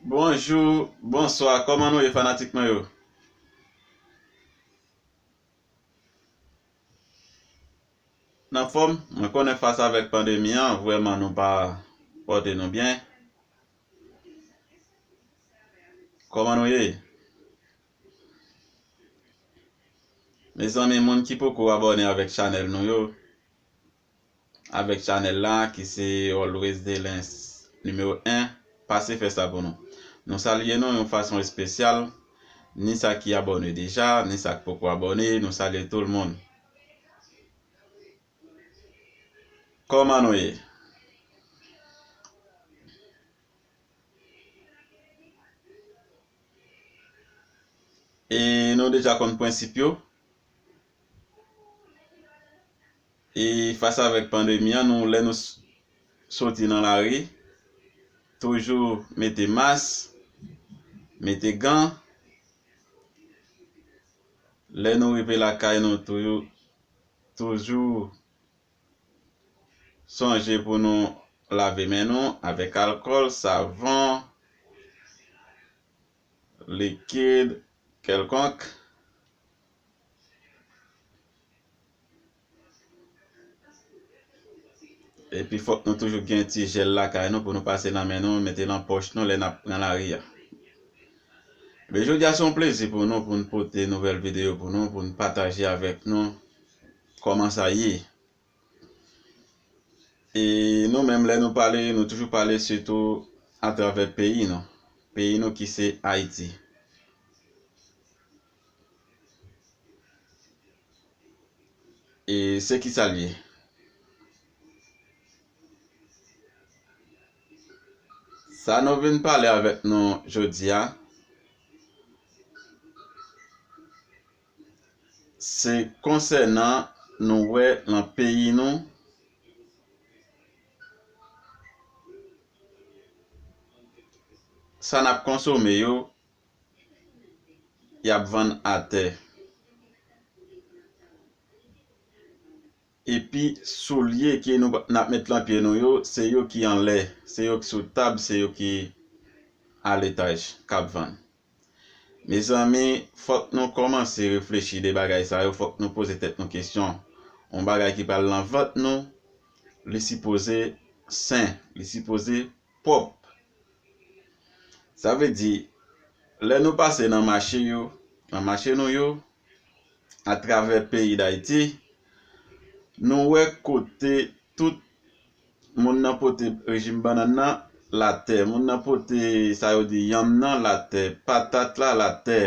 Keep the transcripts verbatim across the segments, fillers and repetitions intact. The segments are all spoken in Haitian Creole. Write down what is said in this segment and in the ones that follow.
Bonjou, bonswa, kòman nou ye fanatik mwen yo? N anfòm, mwen konnen fas avèk pandemi an, vrèman nou pa pòte nou byen. Kòman nou ye? Mezanmi, moun ki poko abòne avèk chanèl nou yo, avèk chanèl la, ki se Always Delens nimewo en, pase fè sa pou nou. Nou salye nou yon fason espesyal, ni sa ki abòne deja, ni sa k poko abòne, nou salye tout moun. Kòman nou ye? E nou deja konn prensip yo. E fas avèk pandemi an, nou, lè nou s- soti nan lari, toujou mete mas, mete gan. Lè nou rive lakay nou, toujou, toujou sonje pou nou lave men nou avèk alkòl, savon, likid kèlkonk. Epi fòk nou toujou gen ti jèl lakay nou pou nou pase nan men nou, mete nan pòch nou lè n ap pran lari a. Men jodi a se yon plezi pou nou, pou n pote nouvèl videyo pou nou, pou n pataje avèk nou kòman sa ye. E nou menm, lè nou pale, nou toujou pale sitou atravè peyi nou. Peyi nou ki se Ayiti. E se ki sa l ye? Sa nou vin pale avèk nou jodi a, se konsènan nou wè nan peyi nou, sa n ap konsome yo, y ap vann atè. Epi soulye ke nou, n ap met lan pye nou yo, se yo ki anlè, se yo ki sou tab, se yo ki a letaj k ap vann. Mezanmi, fòk nou kòmanse reflechi de bagay sa yo, fòk nou poze tèt nou kesyon. Yon bagay ki pral nan vant nou, li sipoze sen, li sipoze pwòp. Sa vle di, lè nou pase nan mache yo, nan mache nou yo, atravè peyi Dayiti, nou wè kote tout moun nan pote rejim bannann nan latè, moun nan pote sa yo di yanm nan latè, patat la latè.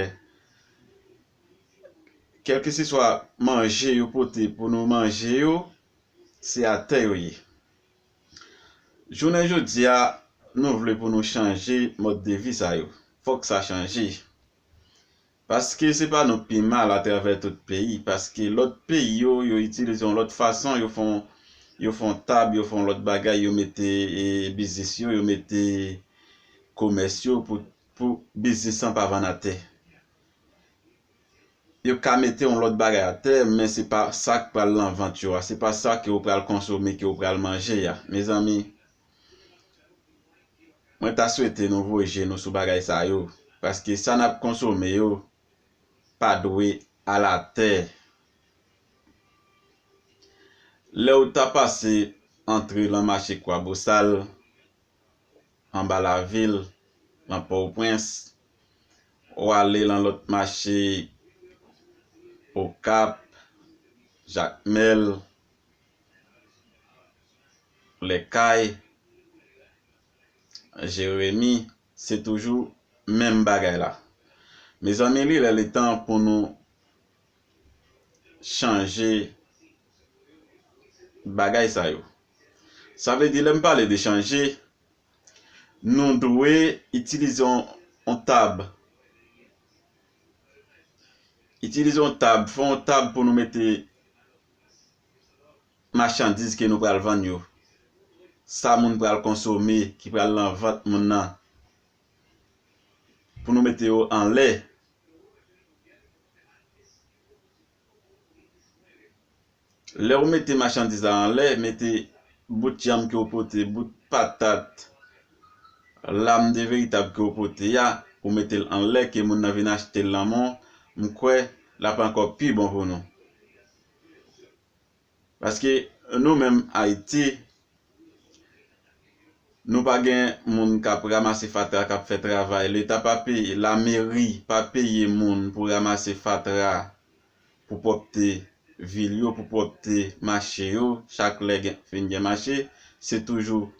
Kèlkeseswa manje yo pote pou nou manje yo, se atè yo ye. Jounen jodi a, nou vle pou nou chanje mòd de vi sa yo. Fòk sa chanje. Paske se pa nou k pi mal atravè tout peyi. Paske lòt peyi yo, yo itilize yon lòt fason, yo fè yon, yo fè yon tab, yo fè yon lòt bagay, yo mete, e, biznis yo, yo mete komès yo pou, pou biznis lan pa vann atè. Yo ka mete yon lòt bagay atè, men se pa sa k pral nan vant yo a, se pa sa ke w pral konsome, ke w pral manje a. Mezanmi, mwen ta swete nou voye je nou sou bagay sa yo, paske sa n ap konsome yo pa dwe al atè. Lè w ta pase antre lan mache Kwabosal, anba lavil, lan Pòtoprens, w ale lan lòt mache, Okap, Jakmèl, Lèkay, Jeremi, se toujou menm bagay la. Mezanmi, li lè li tan pou nou chanje bagay sa yo. Sa vle di, lè m pale de chanje, nou dwe itilize yon, yon tab. Itilize yon tab, fè yon tab pou nou mete machandiz ke nou pral vann yo. Sa moun pral konsome, ki pral nan vant moun nan. Pou nou mete yo anlè. Lè w mete machandiz la anlè, mete bout yanm ke w pote, bout patat, Lam de veritab ke w pote a, ou mete l anlè ke moun nan vin achte l nan men w, m kwè l ap ankò pi bon pou nou. Paske nou menm Ayiti, nou pa gen moun k ap ranmase fatra, k ap fè travay. Leta pa peye, lameri pa peye moun pou ranmase fatra, pou pwòpte vil yo, pou pwòpte mache yo. Chak lè gen, fin gen mache, se toujou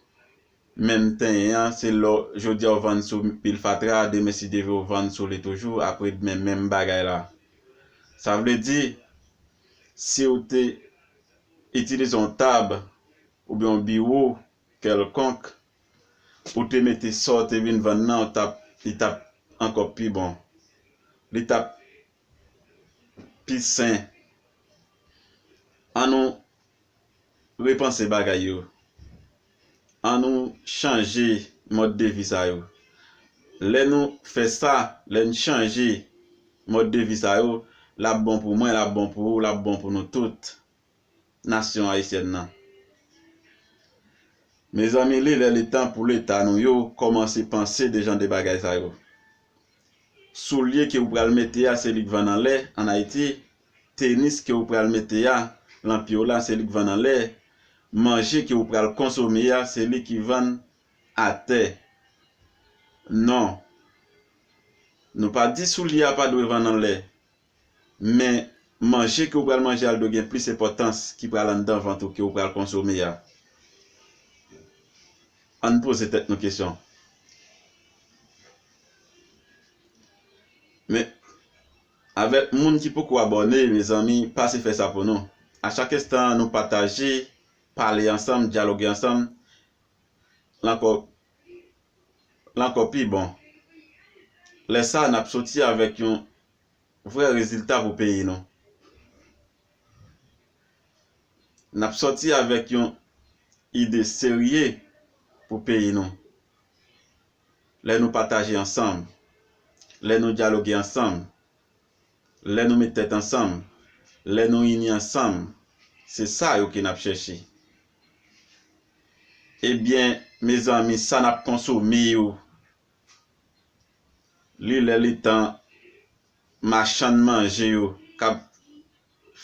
menm tenyen an, se lè w, jodi a w vann sou pil fatra, demen si Dye vle w vann sou li toujou, apre demen menm bagay la. Sa vle di, si w te itilize yon tab oubyen yon biwo kèlkonk, ou te mete sa w te vin vann nan, ou t ap, li t ap ankò pi bon. Li t ap pi sen. An nou repanse bagay yo. An nou chanje mòd de vi sa yo. Lè nou fè sa, lè n chanje mòd de vi sa yo, l ap bon pou mwen, l ap bon pou ou, l ap bon pou nou tout, nasyon ayisyèn nan. Mezanmi, li lè li tan pou Leta nou yo kòmanse panse de jan de bagay sa yo. Soulye ke w pral mete a, se li k vann anlè, ann Ayiti. Tenis ke w pral mete a, lan pye w la, se li k vann anlè. Manje ke w pral konsome a, se li ki vann atè. Non. Nou pa di soulye a pa dwe vann anlè. Men, manje ke w pral manje a, l dwe gen plis enpòtans ki pral anndan vant ou ke w pral konsome a. Ann poze tèt nou kesyon. Men, avèk moun ki poko abòne, mezanmi, pase fè sa pou nou. A chak enstan, nou pataje, pale ansanm, dyaloge ansanm, l ankò, l ankò pi bon. Lè sa, n ap soti avèk yon vrè rezilta pou peyi nou. N ap sòti avèk yon ide serye pou peyi nou. Lè nou pataje ansanm, lè nou dyaloge ansanm, lè nou met tèt ansanm, lè nou ini ansanm, se sa yo ke n ap chèche. Ebyen, mezanmi, sa n ap konsome yo, li lè li tan machann manje yo k ap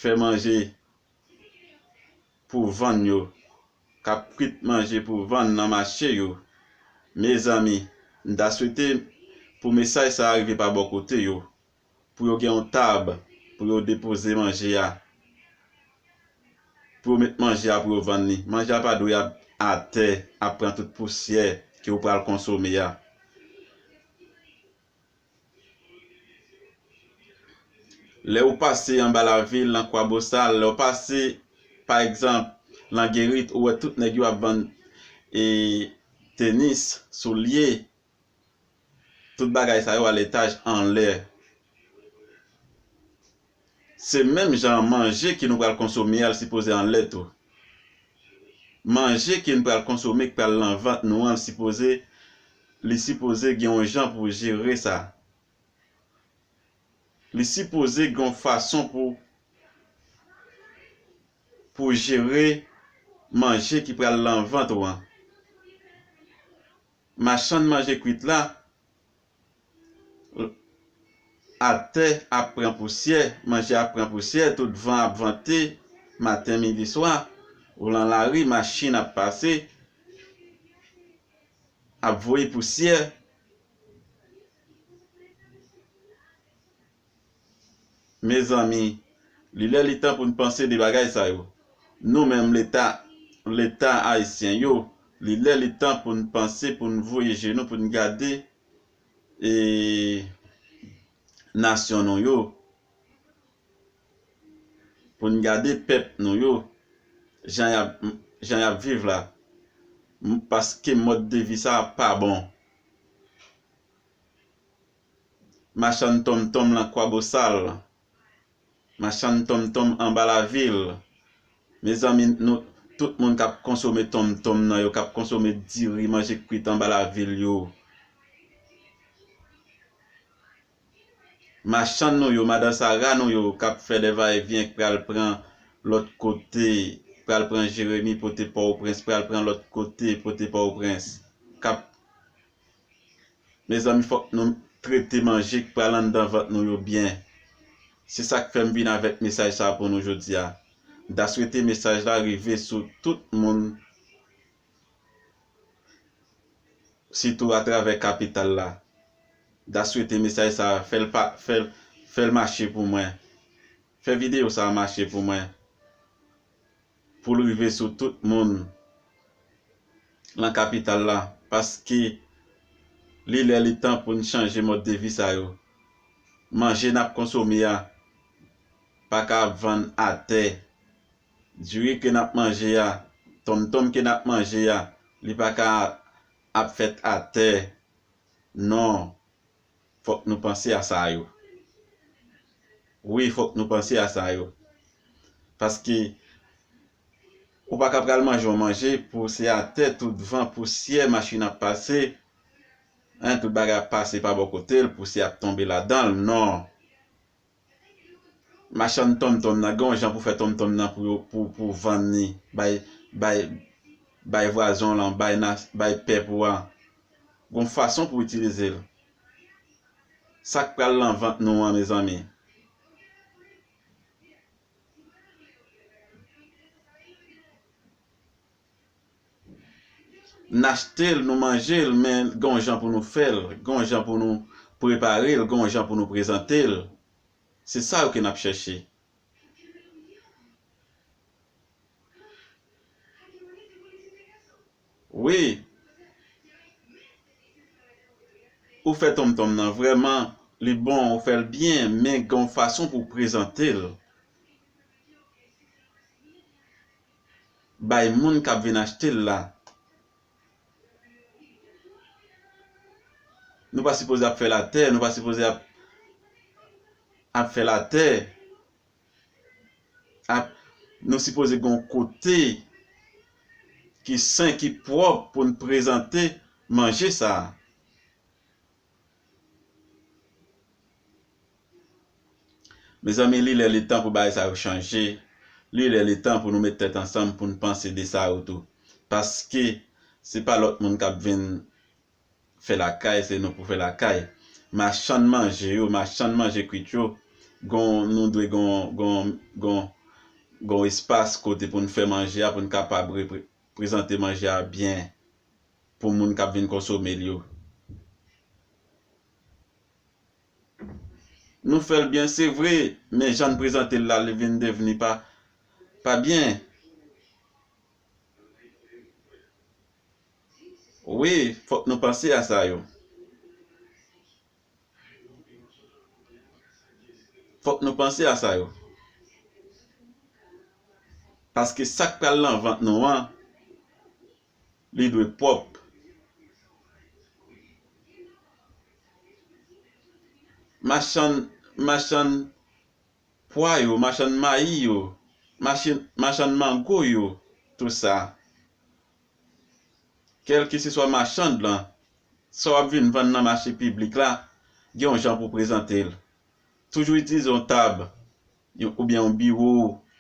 fè manje pou vann yo, k ap kwit manje pou vann nan mache yo. Mezanmi, m ta swete pou mesaj sa a rive pa bò kote yo, pou yo gen yon tab, pou yo depoze manje a, pou yo met manje a pou yo vann li. Manje a pa dwe ap atè, ap pran tout pousyè ke w pral konsome a. Lè w pase anba lavil, nan Kwabosal, lè w pase, pa egzanp, Langerit, ou wè tout nèg yo ap vann, e, tenis, soulye, tout bagay sa yo a letaj anlè. Se menm jan manje ke nou pral konsome a, l sipoze anlè tou. Manje ke n pral konsome, k pral nan vant nou an, l sipoze, li sipoze gen yon jan pou jere sa. Li sipoze gen yon fason pou, pou jere manje ki pral nan vant ou an. Machann manje kwit la, atè ap pran pousyè, manje ap pran pousyè, tout van ap vante, maten, midi, swa, ou lan lari, machin ap pase, ap voye pousyè. Mezanmi, li lè li tan pou n panse de bagay sa yo. Nou menm Leta, Leta ayisyen yo, li lè li tan pou n panse, pou n voye je nou, pou n gade, e, nasyon nou yo, pou n gade pèp nou yo, jan y ap, jan y ap viv la. M-, paske mòd de vi sa a pa bon. Machann tonmtonm lan Kwabosal, machann tonmtonm anba lavil. Mezanmi, nou, tout moun k ap konsome tonmtonm nan yo, k ap konsome diri, manje kwit anba lavil yo. Machann nou yo, madan Sara nou yo, k ap fè lè va e vyen, k pral pran lòt kote, pral pran Jeremi pote Pòtoprens, pral pran lòt kote pote Pòtoprens, k ap Mezanmi, fòk nou trete manje k pral anndan vant nou yo byen. Se sa k fè m vin avèk mesaj sa a pou nou jodi a. M ta swete mesaj la rive sou tout moun, sitou atravè kapital la. M ta swete mesaj sa a, fè l pa, fè l, fè l mache pou mwen. Fè videyo sa a mache pou mwen. Pou l rive sou tout moun nan kapital la, paske li lè li tan pou n chanje mòd de vi sa yo. Manje n ap konsome a pa ka ap vann atè. Diri ke n ap manje a, tonmtonm ke n ap manje a, li pa ka ap fèt atè. Non. Fòk nou panse a sa yo. Wi, fòk nou panse a sa yo. Paske ou pa ka pral manje yon manje, pousyè atè, tout van, pousyè, machin ap pase, en, tout bagay ap pase pa bò kote l, pousyè ap tonbe ladan l. Non. Machann tonmtonm nan, gen yon jan pou fè tonmtonm nan pou yo, pou, pou vann li, bay, bay, bay vwazen w lan, bay nas-, bay pèp ou a. Gen yon fason pou itilize l. Sa k pral nan vant nou an, mezanmi. N achte l, nou manje l, men gen yon jan pou nou fè l, gen yon jan pou nou prepare l, gen yon jan pou nou prezante l. Se sa yo ke n ap chèche. Wi. Ou fè tonmtonm nan, vrèman, li bon, ou fè l byen, men gen yon fason pou w prezante l bay moun k ap vin achte l la. Nou pa sipoze ap fè l atè, nou pa sipoze ap, ap fè l atè. Ap, nou sipoze gen yon kote ki sen, ki pwòp pou n prezante manje sa a. Mezanmi, li lè li tan pou bagay sa yo chanje. Li lè li tan pou nou met tèt ansanm pou n panse de sa yo tou. Paske se pa lòt moun k ap vin fè lakay, se nou pou fè lakay. Machann manje yo, machann manje kwit yo, gon, nou dwe gon, gon, gon, gon espas kote pou n fè manje a, pou n kapab repre-, prezante manje a byen pou moun k ap vin konsome l yo. Nou fè l byen, se vre, men jan n prezante l la, li vin devni pa, pa byen. Wi, fòk nou panse a sa yo. Fòk nou panse a sa yo. Paske sa k pral nan vant nou an, li dwe pwòp. Machann, machann pwa yo, machann mayi yo, machin-, machann mango yo, tou sa. Kèlkeseswa machann lan, sa w ap vin vann nan mache piblik la, gen yon jan pou w prezante l. Toujou itilize yon tab, yon, oubyen yon biwo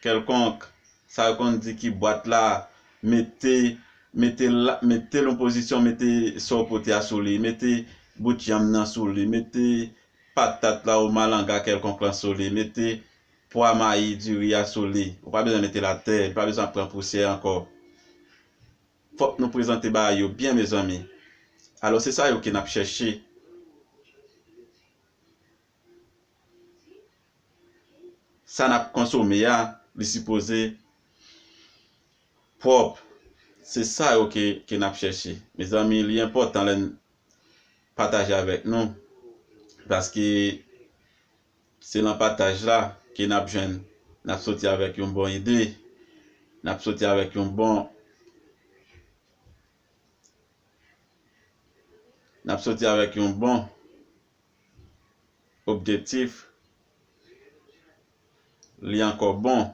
kèlkonk, sa yo konn di ki bwat la, mete, mete l la, mete l yon pozisyon, mete sa w pote a sou li, mete bout janm nan sou li, mete patat la ou malanga kèlkonk lan sou li, mete pwa mayi, diri a sou li. Ou pa bezwen mete l atè, li pa bezwen ap pran pousyè ankò. Fòk nou prezante bagay yo byen, mezanmi. Alò, se sa yo ke n ap chèche. Sa n ap konsome a, li sipoze pwòp. Se sa yo ke, ke n ap chèche. Mezanmi, li enpòtan lè n pataje avèk nou, paske se nan pataj la ke n ap jwenn, n ap soti avèk yon bon ide, n ap soti avèk yon bon, n ap soti avèk yon bon objektif, li ankò bon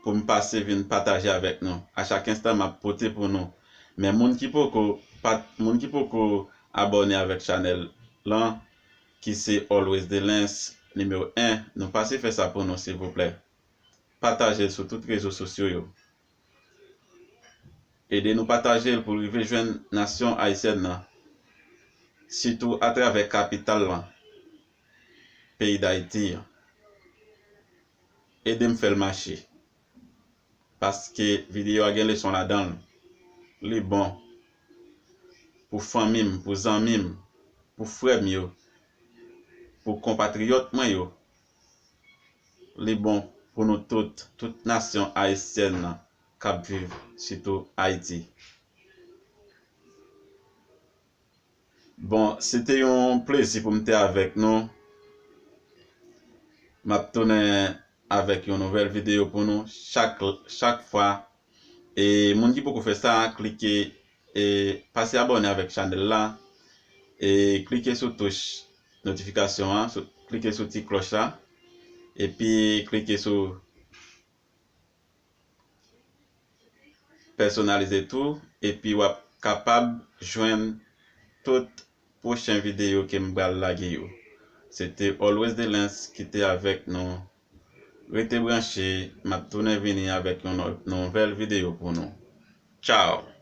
pou m pase vin pataje avèk nou. A chak enstan, m ap pote pou nou. Men moun ki poko pat-, moun ki poko abòne avèk chanèl lan, ki se Always Delens nimewo en, nou pase fè sa pou nou, silvouplè. Pataje l sou tout rezo sosyo yo. Ede nou pataje l pou l rive jwenn nasyon ayisyèn nan, sitou atravè kapital lan, peyi Dayiti an. Ede m fè l mache. Paske videyo a gen leson ladan l. Li bon pou fanmi m, pou zanmi m, pou frè m yo, pou konpatriyòt mwen yo. Li bon pou nou tout, tout nasyon ayisyèn nan k ap viv, sitou Ayiti. Bon, se te yon plezi pou m te avèk nou. M ap tounen avèk yon nouvèl videyo pou nou chak, chak fwa. E moun ki poko fè sa, klike, e pase abòne avèk chanèl la. E klike sou touch notifikasyon an, sou, klike sou ti klòch la. Epi klike sou pèsonalize tou, epi w ap kapab jwenn tout pwochen videyo ke m pral lage yo. Se te Always Delens ki te avèk nou. Rete branche, m ap tounen vini avèk yon nò-, nouvèl videyo pou nou. Tchao!